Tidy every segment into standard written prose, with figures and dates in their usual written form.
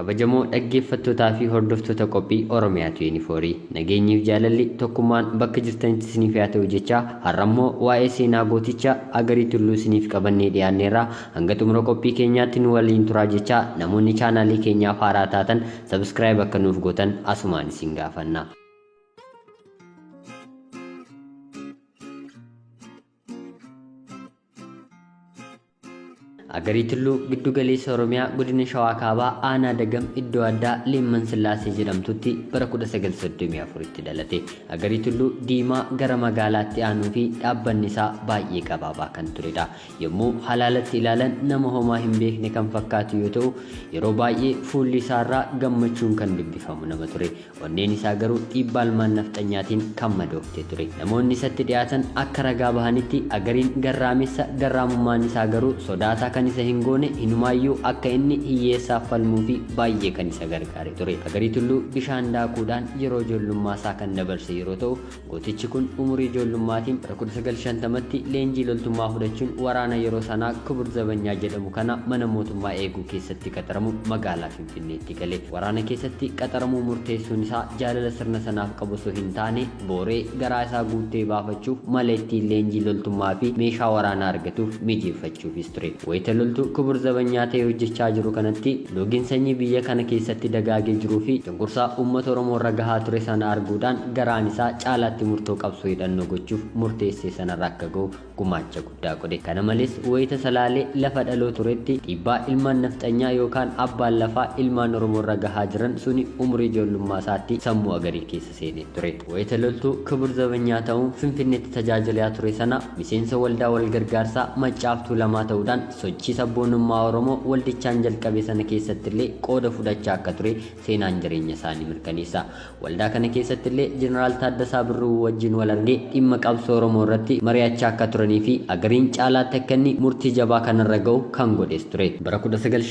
Kabajamoo dhaggeeffattootaa fi hordoftoota qophii Oromiyaa 24 nageenyiif jaalalli tokkummaan bakka jirtanitti isiniif haa ta'u jechaa, har'ammoo waa'ee seenaa gooticha Agarii Tulluu isiniif qabannee dhiyaanneerra. Hanga xumura qophii keenyaatti nu waliin turaa jechaa, namoonni chaanaalii keenyaaf haaraa taatan subscribe akka nuuf gootan asumaan isin gaafanna. Agarii Tulluu giddu galeessa Oromiyaa, godina Shawaa Kaabaa, aanaa Dagam, iddoo addaa Leemman Sillaasee jedhamtutti bara 1934tti dhalate. Agarii Tulluu diimaa gara magaalaatti aanuu fi dhaabbanni isaa baay'ee gabaabaa kan turedha. Yommuu halaalatti ilaalan nama homaa hin beekne kan fakkaatu yoo ta'u, yeroo baay'ee fuulli isaarraa gammachuun kan dubbifamu nama ture. Onneen isaa garuu dhiibbaa ilmaan nafxanyaatiin kan madoofte ture. Namoonni isatti dhiyaatan akka ragaa bahanitti Agariin garraamessa, garraamummaan isaa garuu sodaataa kan isa hin goone, hinumaayyuu akka inni hiyyeessaaf falmuu fi baay'ee kan isa gargaare ture. Agarii Tulluu bishaan daakuudhaan yeroo ijoollummaa isaa kan dabarse yeroo ta'u, Gootichi kun umurii ijoollummaatiin bara 1950tti leenjii loltummaa fudhachuun waraana yeroo sanaa Kubur Zabanyaa jedhamu kana mana mootummaa eeguu keessatti qaxaramuun magaalaa Finfinneetti gale. Waraana keessatti qaxaramuu murteessuun isaa jaalala sirna sanaaf qabu osoo hin taane booree garaa isaa guuttee baafachuuf mala ittiin leenjii loltummaa fi meeshaa waraanaa argatuuf mijeeffachuufis ture. Wayita loltuu Kubur Zabanyaa ta'ee hojjechaa jiru kanatti loogiin sanyii biyya kana keessatti dagaagee jiruu fi cunqursaa uummata Oromoo irra gahaa ture sana arguudhaan garaan isaa caalaatti murtoo qabsoo hidhannoo gochuuf murteessee sanarra akka gahu gumaacha guddaa godhe. Kana malees wayita Salaalee lafa dhaloo turetti dhiibbaa ilmaan nafxanyaa yookaan abbaan lafaa ilmaan Oromoo irra gahaa jiran suni umurii ijoollummaa isaatti sammuu Agarii keessa seenee ture. Wayita loltuu Kibur Zabanyaa ta'uun Finfinneetti tajaajilaa ture sana miseensa waldaa walgargaarsaa Maccaaf Tuulamaa ta'uudhaan sochii sabboonummaa Oromoo waldichaan jalqabe sana keessattillee qooda fudhachaa akka ture seenaan jireenya isaa ni mirkaneessa. Waldaa kana keessattillee Jeneraal Taaddasaa Birruu wajjin wal argee dhimma qabsoo Oromoo irratti mari'achaa akka turanii fi Agariin caalaatti akka inni murtii jabaa kanarra ga'u kan godhes ture. Bara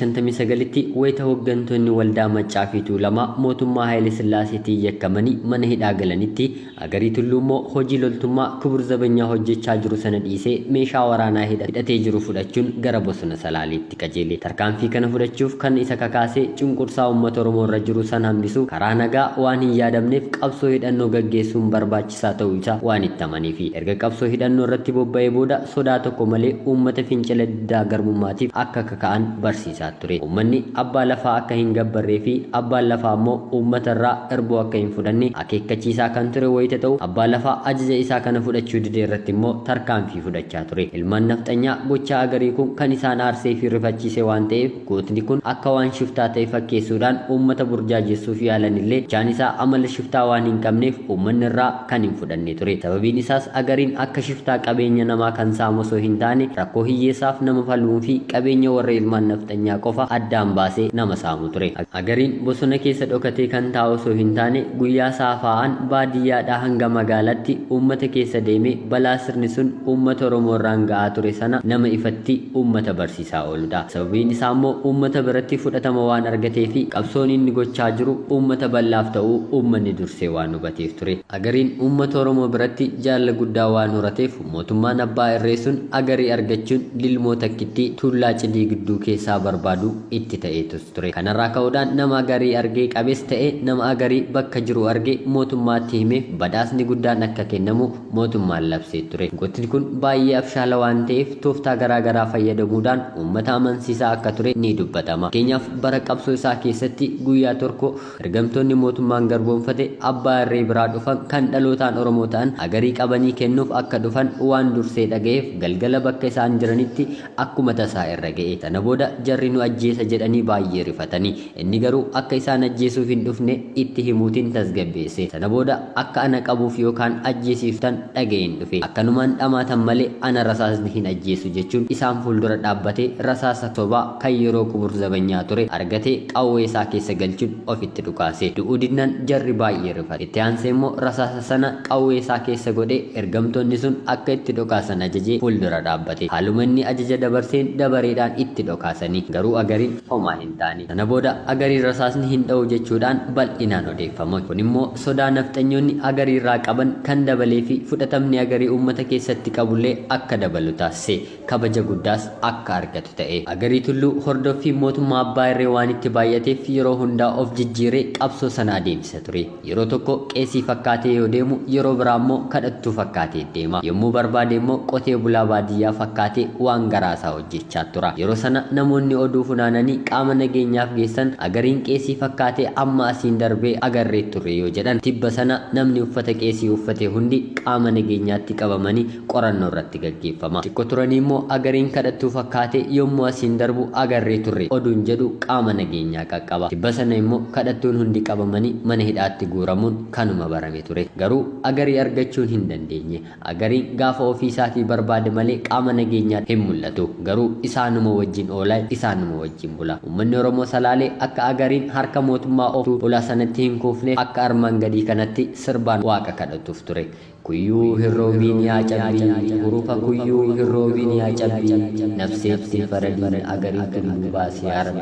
1959tti wayita hoggantoonni Waldaa Maccaa fi Tuulamaa mootummaa Haayile Sillaaseetiin yakkamanii mana hidhaa galanitti Agarii Tulluu immoo hojii loltummaa Kibur Zabanyaa hojjechaa jiru sana dhiisee meeshaa waraanaa hidhatee jiru fudhachuun gara bosona Salaaleetti qajeele. Tarkaanfii kana fudhachuuf kan isa kakaase cunqursaa uummata Oromoo irra jiru san hambisuuf karaa nagaa waan hin yaadamneef qabsoo hidhannoo gaggeessuun barbaachisaa ta'uu isaa waan itti amaneefi. Erga qabsoo hidhannoo irratti bobba'ee booda sodaa tokko malee uummata fincila diddaa garbummaatiif akka kaka'an barsiisaa ture. Uummanni abbaa lafaa akka hin gabbarree fi abbaan lafaa immoo uummata irraa irbuu akka hin fudhanne akeekkachiisaa kan ture wayita ta'u, abbaa lafaa ajaja isaa kana fudhachuu dide irratti immoo tarkaanfii fudhachaa ture. Ilmaan nafxanyaa gochaa Agarii kun kan isaan aarsee fi rifachiise waan ta'eef gootni kun akka waan shiftaa ta'e fakkeessuudhaan uummata burjaajessuuf yaalan illee gochaan isaa amala shiftaa waan hin qabneef uummanni irraa kan hin fudhanne ture. Sababiin isaas Agariin akka shiftaa qabeenya namaa kan saamu osoo hin taane rakkoo hiyyeessaaf nama falmuu fi qabeenya warra ilmaan nafxanyaa qofa addaan baasee nama saamu ture. Agariin bosona keessa dhokatee kan taa'u osoo hin taane guyyaa saafaa'aan baadiyyaadhaa hanga magaalatti uummata keessa deemee balaa sirni sun uummata Oromoo irraan ga'aa ture sana nama ifatti uummata barsiisaa ooludha. Sababiin isaa immoo uummata biratti fudhatama waan argatee fi qabsoon inni gochaa jiru uummata bal'aaf ta'uu uummanni dursee waan hubateef ture. Agariin uummata Oromoo biratti jaalala guddaa waan horateef mootummaan abbaa irree sun Agarii argachuun lilmoo takkittii tuullaa cidii gidduu keessaa barbaadu itti ta'eetus ture. Kanarraa ka'uudhaan nama Agarii argee qabes ta'e nama Agarii bakka jiru arge mootummaatti himeef badhaasni guddaan akka kennamu mootummaan labsee ture. Gootni kun baay'ee abshaala waan ta'eef tooftaa garaa garaa fayyadamuudhaan uummata amansiisaa akka ture ni dubbatama. Fakkeenyaaf bara qabsoo isaa keessatti guyyaa torko Ergamtoonni mootummaan garboomfate abbaa irree biraa dhufan kan dhalootaan Oromoo ta'an Agarii qabanii kennuuf akka dhufan waan dursee dhaga'eef galgala bakka isaan jiranitti akkuma tasaa irra ga'e. Sana booda jarri nu ajjeesa jedhanii baay'ee rifatani. Inni garuu akka isaan ajjeesuuf hin dhufne itti himuutiin tasgabbeesse. Sana booda akka ana qabuuf yookaan ajjeesiiftan dhaga'een dhufe. Akkanumaan dhamaatan malee ana rasaasni hin ajjeesu jechuun isaan fuuldura dhaabbatee rasaasa sobaa kan yeroo Qubur Zabanyaa ture argatee qawwee isaa keessa galchuun ofitti dhukaase. Du'uu didnaan jarri baay'ee rifate. Itti aansee immoo rasaasa sana qawwee isaa keessa godhee ergamtoonni sun akka itti dhokaasan ajajee fuuldura dhaabbate. Haaluma inni ajaja dabarseen dabareedhaan itti dhokaasani. Garuu Agariin homaa hin taane. Sana booda Agariin rasaasni hin dha'u jechuudhaan bal'inaan odeeffame. Kun immoo sodaa nafxanyoonni Agarii irraa qaban kan dabalee fi fudhatamni Agarii uummata keessatti qabullee akka dabalu taasise. Kabaja guddaas akka. akka argatu ta'e. Agarii Tulluu hordoffiin mootummaa abbaa irree waan itti baay'ateef yeroo hundaa of jijjiiree qabsoo sana adeemsisa ture. Yeroo tokko qeesii fakkaatee yoo deemu, yeroo biraa immoo kadhattuu fakkaatee deema. Yommuu barbaade immoo qotee bulaa baadiyyaa fakkaatee waan garaasaa hojjechaa tura. Yeroo sana namoonni oduu funaananii qaama nageenyaaf geessan Agariin qeesii fakkaatee amma asiin darbee agarree turre yoo jedhan, tibba sana namni uffata qeesii uffate hundi qaama nageenyaatti qabamanii qorannoo irratti gaggeeffama. Xiqqo turanii immoo Agariin kadhattuu fakkaatee yommuu asiin darbu agarree turre oduun jedhu qaama nageenyaa qaqqaba. Tibba sana immoo kadhattuun hundi qabamanii mana hidhaatti guuramuun kanuma barame ture. Garuu Agarii argachuun hin dandeenye. Agariin gaafa ofii isaatii barbaade malee qaama nageenyaatti hin mul'atu. Garuu isaanuma wajjin oola, isaanuma wajjin bula. Uummanni Oromoo Salaalee akka Agariin harka mootummaa of tuulaa sanatti hin kuufneef akka armaan gadii kanatti sirbaan Waaqa kadhatuuf ture. Kuyyuu hin roobiin yaa cabbii, hurufa kuyyuu hin roobiin yaa cabbii, nafseetti hin faradiin Agarii Tulluu baasi yaa Rabbi.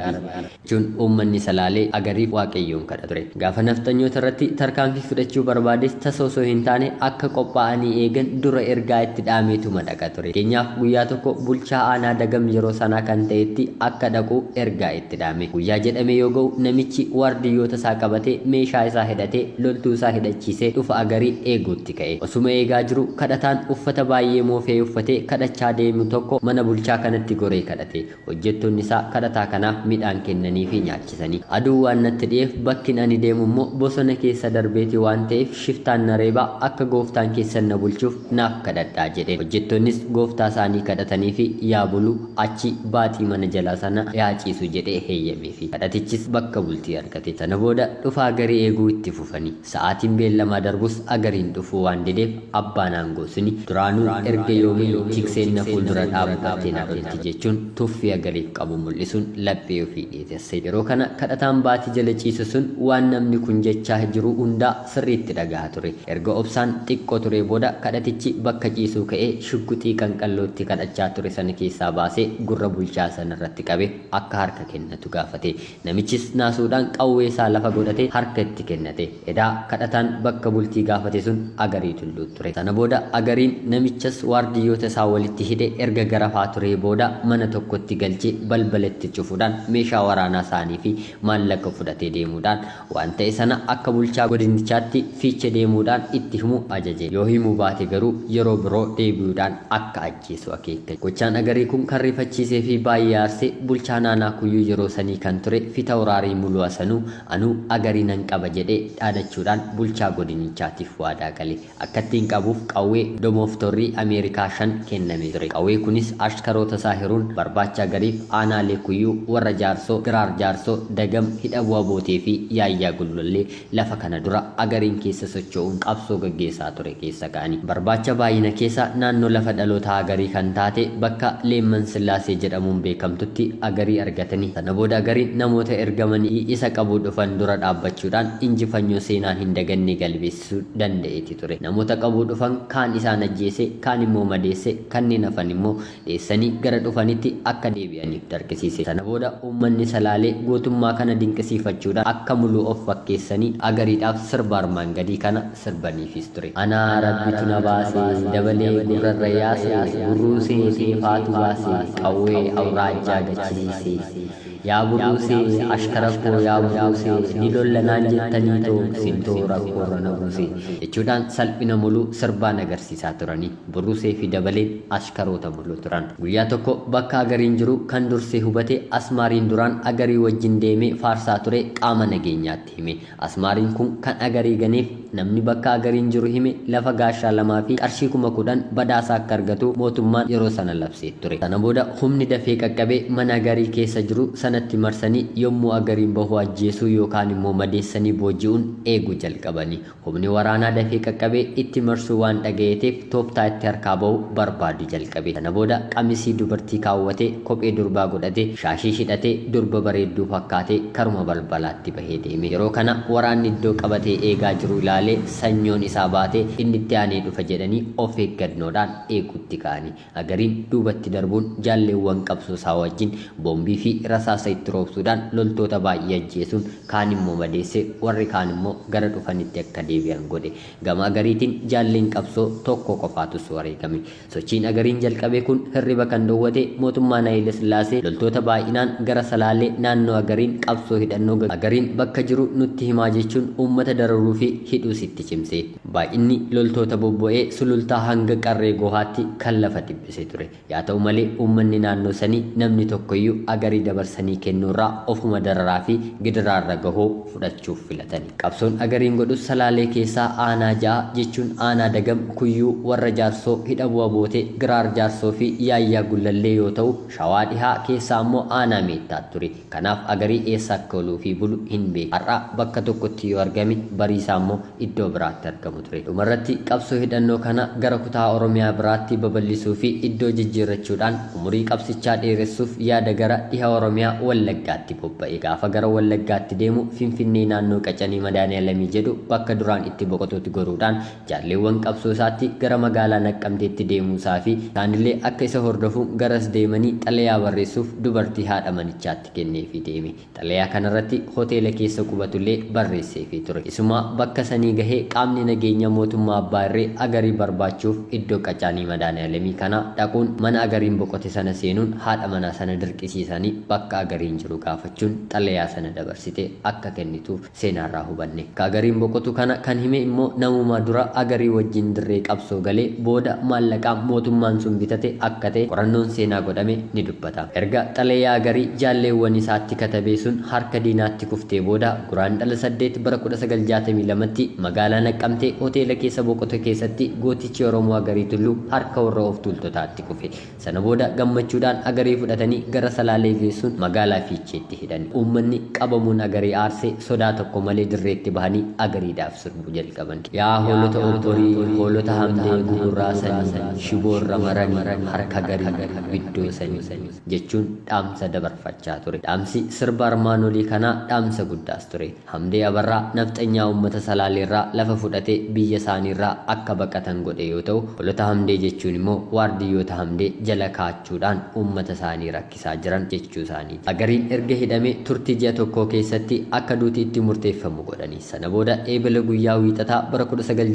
Jechuun uummanni Salaalee Agariif Waaqayyoon kadha ture. Gaafa nafxanyoota irratti tarkaanfii fudhachuu barbaades tasa osoo hin taane akka qophaa'anii eegan dura ergaa itti dhaameetuma dhaqa ture. Fakkeenyaaf guyyaa tokko bulchaa aanaa Dagam yeroo sanaa kan ta'etti akka dhaqu ergaa itti dhaame. Guyyaa jedhame yoo ga'u namichi waardiyyoota isaa qabatee meeshaa isaa hidhatee loltuu isaa hidhachiisee dhufa Agarii eeguutti ka'e. Osuma eegaa jiruu kadhataan uffata baay'ee moofee uffatee kadhachaa deemu tokko mana bulchaa kanatti goree kadhate. Hojjettoonni isaa kadhataa kanaaf midhaan kennaniifii nyaachisani. Aduun waan natti dhi'eef bakkin ani deemu immoo bosona keessa darbeeti waan ta'eef shiftaan na reeba, akka gooftaan keessan na bulchuuf naaf kadhadhaa jedheen. Hojjettoonnis gooftaa isaanii kadhataniifi yaa bulu, achi baaxii mana jalaa sana yaa ciisu jedhee heeyyameefi. Kadhatichis bakka bultii argate. Sana booda dhufa Agarii eeguu itti fufani. Sa'aatiin beellamaa darbus Agariin dhufuu waan dideef abbaan aangoo suni duraanuu erga yoomii tikseen na fuuldura dhaabbattee na lolti jechuun tuffii Agariif qabu mul'isuun laphee ofii dheetesse. Yeroo kana kadhataan baatii jala ciisu sun waan namni kun jechaa jiru hundaa sirriitti dhagaha ture. Erga obsaan xiqqoo turee booda kadhatichi bakka ciisuu ka'ee shugguxii qanqallootti kadhachaa ture sana keessaa baasee gurra bulchaa sanarratti qabe akka harka kennatu gaafate. Namichis naasuudhaan qawwee isaa lafa godhatee harka itti kennate. Edaa kadhataan bakka bultii gaafate sun Agarii Tulluu ture. Sana booda Agariin namichas waardiyyoota isaa walitti hidhe erga garafaa turee booda mana tokkotti galchee balbala itti cufuudhaan meeshaa waraanaa isaanii fi maallaqa fudhatee deemuudhaan waan ta'e sana akka bulchaa godinichaatti Fiiche deemuudhaan itti himu ajaje. Yoo himuu baate garuu yeroo biroo deebi'uudhaan akka ajjeesu akeekkachiise. Gochaan Agarii kun kan rifachiisee fi baay'ee aarse bulchaan aanaa Kuyyuu yeroo sanii kan ture Fitawraarii Muluu Asanuu anuu Agarii nan qaba jedhee dhaadachuudhaan bulchaa godinichaatiif waadaa gale. Akka ittiin qabuuf qawwee domooftorrii Ameerikaa 5 kennamee ture. Qawwee kunis ashkaroota isaa hiruun barbaacha Agariif aanaalee Kuyyuu, Warra Jaarsoo, Giraar Jaarsoo, Dagam, Hidhabuu Abootee fi Yaayyaa Gullallee lafa kana dura Agariin keessa socho'uun qabsoo gaggeessaa ture keessa ka'ani. Barbaacha baay'ina keessa naannoo lafa dhalootaa Agarii kan taate bakka Leemman Sillaasee jedhamuun beekamtutti Agarii argatani. Sana booda Agariin namoota ergamanii isa qabuu dhufan dura dhaabbachuudhaan injifanyoo seenaan hin daganne galmeessisuu danda'eeti ture. Namoota qabuu dhufan kaan isaan ajjeese, kaan immoo madeesse, kanneen hafan immoo dheessanii gara dhufanitti akka deebi'aniif darqisiise. Sana booda uummanni Salaalee gootummaa kana dinqisiifachuudhaan akka muluu of fakkeessanii Agariidhaaf sirba armaan gadii kana sirbaniifiis ture. Anaa Rabbitu na baase, dabalee gurrarra yaase, burruusee teefaatu baase, qawwee awuraajjaa gachisiise. Yaa burruusee, ashkara koo yaa burruusee, ni lolla naan jettaniitoo, sintoo rakkoorra na buuse. Jechuudhaan salphina muluu sirbaan agarsiisaa turani. Burrusee fi Dabaleen ashkaroota Muluu turan. Guyyaa tokko bakka Agariin jiru kan dursee hubate Asmaariin duraan Agarii wajjin deemee faarsaa ture qaama nageenyaatti hime. Asmaariin kun kan Agarii ganeef namni bakka Agariin jiru hime lafa gaashaa lamaa fi qarshii 10,000 badhaasa akka argatu mootummaan yeroo sana labsee ture. Sana booda humni dafee qaqqabe mana Agarii keessa jiru sanatti marsanii yommuu Agariin bahu ajjeesuu yookaan immoo madeessanii booji'uun eeguu jalqabani. Humni waraanaa dafee qaqqabee itti marsuu waan dhagayeteef tooftaa itti harkaa bahu barbaadu jalqabe. Sana booda qamisii dubartii kaawwatee, kophee durbaa godhatee, shaashiis hidhatee, durba bareedduu fakkaatee karuma balbalaatti bahee deeme. Yeroo kana waraanni iddoo qabatee eegaa jiru ilaalee. Salaalee sanyoon isaa baatee inni itti aanee dhufa jedhanii of eeggannoodhaan eeguutti ka'ani. Agariin duubatti darbuun jaalleewwan qabsoo isaa wajjin boombii fi rasaasa itti roobsuudhaan loltoota baay'ee ajjeesuun kaan immoo madeesse, warri kaan immoo gara dhufanitti akka deebi'an godhe. Gama Agariitiin jaalleen qabsoo tokko qofaatus wareegame. Sochiin Agariin jalqabe kun hirriba kan dhowwate mootummaan Hayila Sillaasee loltoota baay'inaan gara Salaalee naannoo Agariin qabsoo hidhannoo Agariin bakka jiru nutti himaa jechuun uummata dararuu fi hidhuus itti cimse. Baay'inni loltoota bobbo'ee Sulultaa hanga Qarree Gohaatti kan lafa dhiphise ture. Yaa ta'u malee uummanni naannoo sanii namni tokkoyyuu Agarii dabarsanii kennuurraa ofuma dararaa fi gidiraarra gahuu fudhachuuf filatani. Qabsoon Agariin godhus Salaalee keessaa aanaa 6 jechuun aanaa Dagam, Kuyyuu, Warra Jaarsoo, Hidhabuu Abootee, Giraar Jaarsoo fi Yaayyaa Gullallee yoo ta'u, Shawaa Dhihaa keessaa ammoo aanaa Meettaa ture. Kanaaf Agarii eessa akka oluu fi bulu hin beeku. Har'a bakka tokkotti yoo argame bariisaa immoo iddoo biraatti argamu ture. Dhumarratti qabsoo hidhannoo kana gara kutaa Oromiyaa biraatti babal'isuu fi iddoo jijjiirrachuudhaan umurii qabsichaa dheeressuuf yaada gara dhiha Oromiyaa Wallaggaatti bobba'e. Gaafa gara Wallaggaatti deemu Finfinnee naannoo Qacanii Madaaniyalamii jedhu bakka duraan itti boqotuutti goruudhaan Jaalleewwan qabsoo isaatti gara magaalaa Naqqamteetti deemuu isaa fi isaanillee akka isa hordofuun garas deemanii xalayaa barreessuuf dubartii haadha manichaatti kenneefii deeme. Xalayaa kanarratti hoteela keessa qubatullee barreesseefii ture. Isumaa bakka sanii gahee qaamni nageenya mootummaa Abbaa Irree Agarii barbaachuuf iddoo Qacaanii Madaaniyalemii kana dhaquun mana Agariin boqote sana seenuun haadha manaa sana dirqisiisanii bakka Agariin jiru gaafachuun xalayaa sana dabarsite akka kennituuf seenaarraa hubanne. Akka Agariin boqotu kana kan hime immoo namuma dura Agarii wajjin dirree qabsoo galee booda maallaqaan mootummaan sun bitate akka ta'e qorannoon seenaa godhame ni dubbata. Erga xalayaa Agarii jaalleewwan isaatti katabee sun harka diinaatti kuftee booda Guraandhala 8 bara 1962tti magaalaa Naqqamtee hoteela keessa boqote keessatti gootichi Oromoo Agarii Tulluu harka warra of tuultotaatti kufe. Sana booda gammachuudhaan Agaree fudhatanii gara Salaalee geessuun magaalaa Fiicheetti hidhan. Uummanni qabamuun Agaree aarse sodaa tokko malee dirreetti bahanii Agariidhaaf sirbuu jalqaban. Yaa hoolota obborii, hoolota hamdee gugurraa sanii, shiboorra maranii, harka garii, biddoosanii jechuun dhaamsa dabarfachaa ture. Dhaamsi sirba armaan olii kanaa dhaamsa guddaas ture. Hamdee Abarraa nafxanyaa uummata Salaaleerraa lafa fudhatee biyya isaaniirraa akka baqatan godhe yoo ta'u, Holota Hamdee jechuun immoo waardiyyoota Hamdee jala kaa'achuudhaan uummata isaanii rakkisaa jiran jechuu isaaniiti. Agariin erga hidhamee turtii ji'a tokkoo keessatti akka duuti itti murteeffamu godhani. Sana booda Eebila guyyaa Wiixataa bara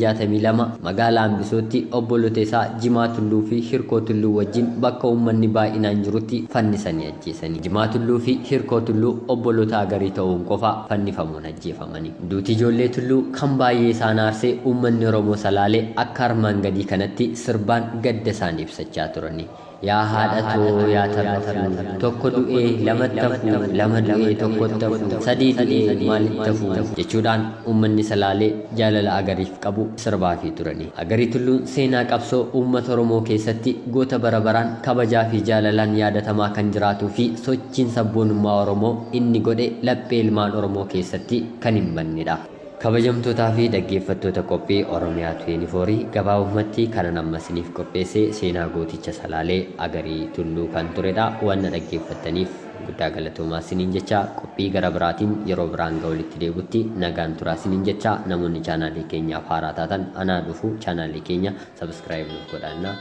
1962 magaalaa Hambisootti obbolota isaa Jimaa Tulluu fi Hirkoo Tulluu wajjin bakka uummanni baay'inaan jirutti fannisanii ajjeesani. Jimaa Tulluu fi Hirkoo Tulluu obboloota Agarii ta'uun qofa fannifamuun ajjeefamani. Duuti ijoollee Tulluu kan baay'ee isaan aarse uummanni Oromoo Salaalee akka armaan gadii kanatti sirbaan gadda isaanii ibsachaa turani. Yaa haadha too yaa tarrafuu, tokko du'ee lamatti hafuu, lama du'ee tokkotti hafuu, sadii du'ee maalitti hafuu jechuudhaan uummanni Salaalee jaalala Agariif qabu sirbaafii turani. Agarii Tulluun seenaa qabsoo uummata Oromoo keessatti goota bara baraan kabajaa fi jaalalaan yaadatamaa kan jiraatuu fi sochiin sabboonummaa Oromoo inni godhe laphee ilmaan Oromoo keessatti kan hin bannedha. Kabajamtootaa fi dhaggeeffattoota qophii Oromiyaa 24 gabaabumatti kanan amma isiniif qopheesse seenaa gooticha Salaalee Agarii Tulluu kan turedha. Waan na dhaggeeffattaniif guddaa galatoomaa isiniin jecha, qophii gara biraatiin yeroo biraa hanga walitti deebutti nagaan turaa isiniin jecha, namoonni chaanaalii keenyaaf haaraa taatan anaa dhufu, chaanaalii keenya subscribe nuuf godhaannaa.